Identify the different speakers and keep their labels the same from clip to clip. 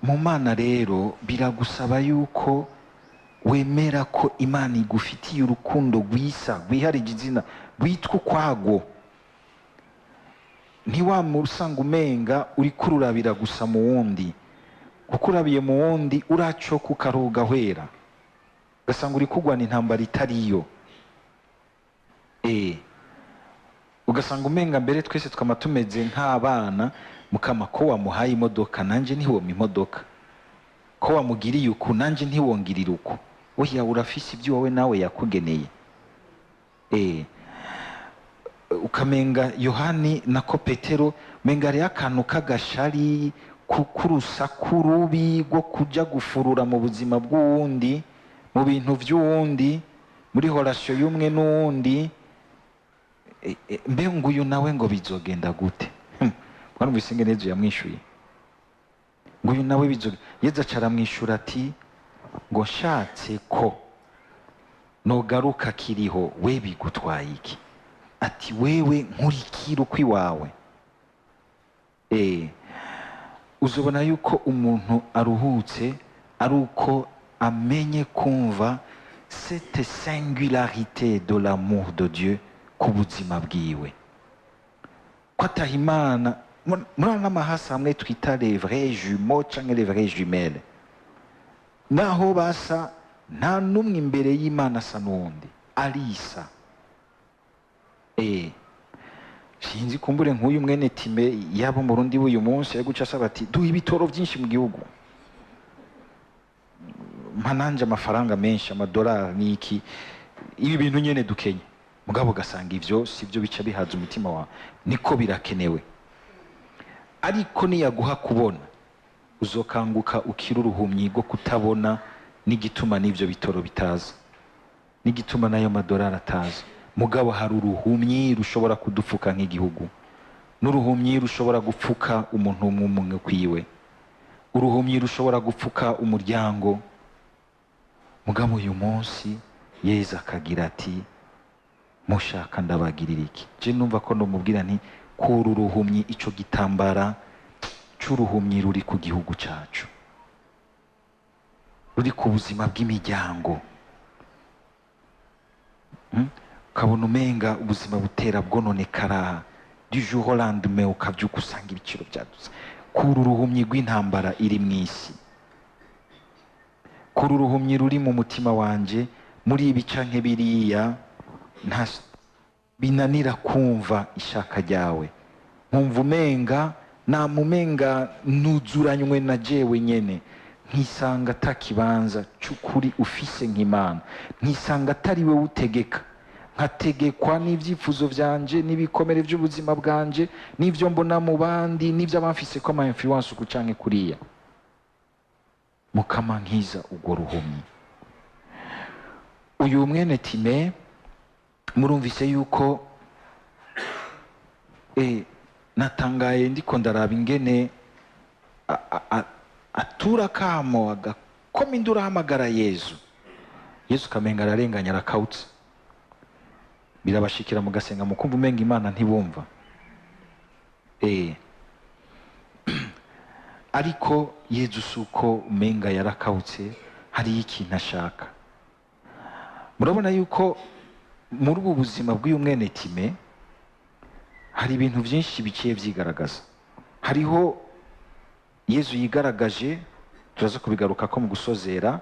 Speaker 1: Mu Mana rero biragusaba yuko wemera ko Imana igufitiye urukundo rwisa, rwiharije izina, rwitwa ukwagwo. Ntiwamusanga umenga uriko ururabira gusa mu wundi, kuko urabiye mu wundi uracoka ukaruhuka ugahwera, ugasanga uri kurwana intambara itariyo. Ugasanga umenga mbere twese twama tumeze nk'abana, mukama ko wamuhaye imodoka nanje ntiwompa imodoka, ko wamugiriye uku nanje ntiwongirira uku. Oya, urafise ibyo wowe nawe yakugeneye. Ukamenga Yohani nako Petero umenga hariho akantu k'agashari k'urusaku rubi rwo kuja gufurura mu buzima bw'uwundi, mu bintu vy'uwundi, muri relation y'umwe n'uwundi. Mbe nguyu nawe ngo bizogenda gute? Mwarumvise ingene Yezu yamwishuye, nguyu nawe bizogenda. Yezu aca aramwishura ati ngo nshatse ko nogaruka kiriho, we bigutwaye iki? Ati wewe nkurikira uko iwawe. Uzobona yuko umuntu aruhutse ari uko amenye kumva cette singularité de l'amour de Dieu ku buzima bwiwe, ko ataha Imana muri n'amahasa hamwe twita les vrais jumeaux canke les vraies jumelles, naho basa nta n'umwe imbere y'Imana asa n'uwundi, arisa. Sinzi, kumbure nk'uyu mwene Time yaba Umurundi w'uyu munsi yari guca asaba ati duha ibitoro byinshi mu gihugu, mpa nanje amafaranga menshi, amadolari n'iki, ibi bintu nyene dukenye. Mugabo ugasanga ivyo sivyo bica bihaza umutima wawe, niko birakenewe, ariko niyaguha kubona uzokanguka ukira uruhumyi rwo kutabona n'igituma n'ivyo bitoro bitaza, n'igituma n'ayo madolari ataza. Mugabo hari uruhumyi rushobora kudupfuka nk'igihugu, n'uruhumyi rushobora gupfuka umuntu umwe umwe kwiwe, uruhumyi rushobora gupfuka umuryango. Mugabo uyu munsi Yezu akagira ati mushaka ndabagirira iki? Je numva ko nomubwira nti kura uruhumyi, ico gitambara c'uruhumyi ruri ku gihugu cacu, ruri ku buzima bw'imiryango. Ukabona umenga ubuzima butera bwononekara du jour au lendemain, ukavyuka usanga ibiciro vyaduze. Kura uruhumyi rw'intambara iri mw'isi, kura uruhumyi ruri mu mutima wanje muri ibi canke biriya, nta binanira kumva ishaka ryawe, nkumva umenga namumenga nuzuranywe na jewe nyene, nkisanga ata kibanza c'ukuri ufise nk'Imana, nkisanga atari we utegeka, nkategekwa n'ivyifuzo vyanje n'ibikomere vy'ubuzima bwanje n'ivyo mbona mu bandi n'ivyo abamfise ko ama influence uku canke kuriya. Mukama nkiza urwo ruhumyi. Uyu mwene Time murumvise yuko natangaye ndiko ndaraba ingene atura kamo, agakoma induru, ahamagara Yezu. Yezu kamenga ararenganya, arakawutse. Birabashikira mugasenga mukumva umenga Imana ntibumva. Ariko Yezu suko umenga yarakawutse, hariyo ikintu ashaka. Murabona yuko muri ubu buzima bw'uyu mwene Time hari ibintu byinshi biciye vyigaragaza. Hariho Yezu yigaragaje, turaza kubigaruka ko mu gusozera.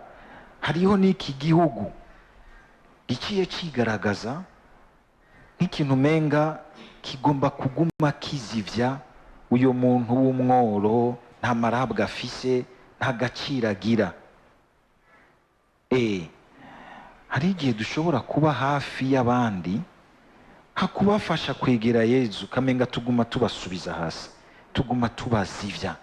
Speaker 1: Hariho n'iki gihugu giciye cigaragaza nk'ikintu umenga kigomba kuguma kizivya uyo muntu w'umworo, nta marabwa afise, nta gaciro agira. Hari igihe dushobora kuba hafi y'abandi hakubafasha kwegera Yezu, kamenga tuguma tubasubiza hasi, tuguma tubazivya.